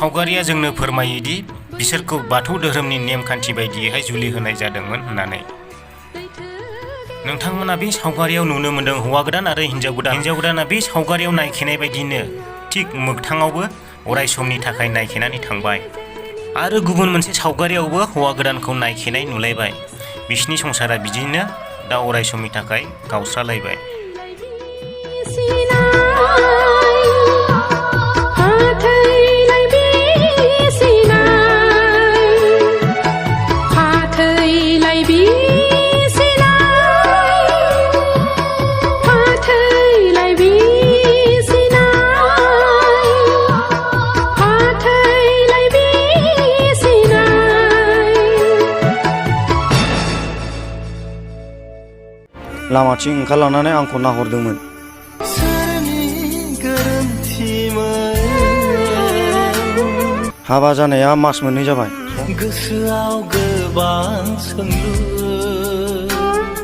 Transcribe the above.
सावगारिया जोंनो फोरमायोदि बिसोरखौ बाथौ धोरोमनि नेमखान्थि बायदियैहाय जुलि होनाय जादोंमोन होननानै। नोंथांमोना बे सावगारियाव नुनो मोन्दों हौवा गोदान आरो हिन्जाव गोदाना बे सावगारियाव नायखेनाय बायदिनो थिग मोगथाङावबो अराय समनि थाखाय नायखेनानै थांबाय आरो गुबुन मोनसे सावगारियावबो हौवा गोदानखौ नायखेनाय नुलायबाय। बिसिनि संसारा बिदिनो दा अराय समनि थाखाय गावस्रालायबाय। लामाथिं ओंखारलांनानै आंखौ नाहरदोंमोन। हाबा जानाया मास मोननै जाबाय। गोसोआव गोबां सोंलु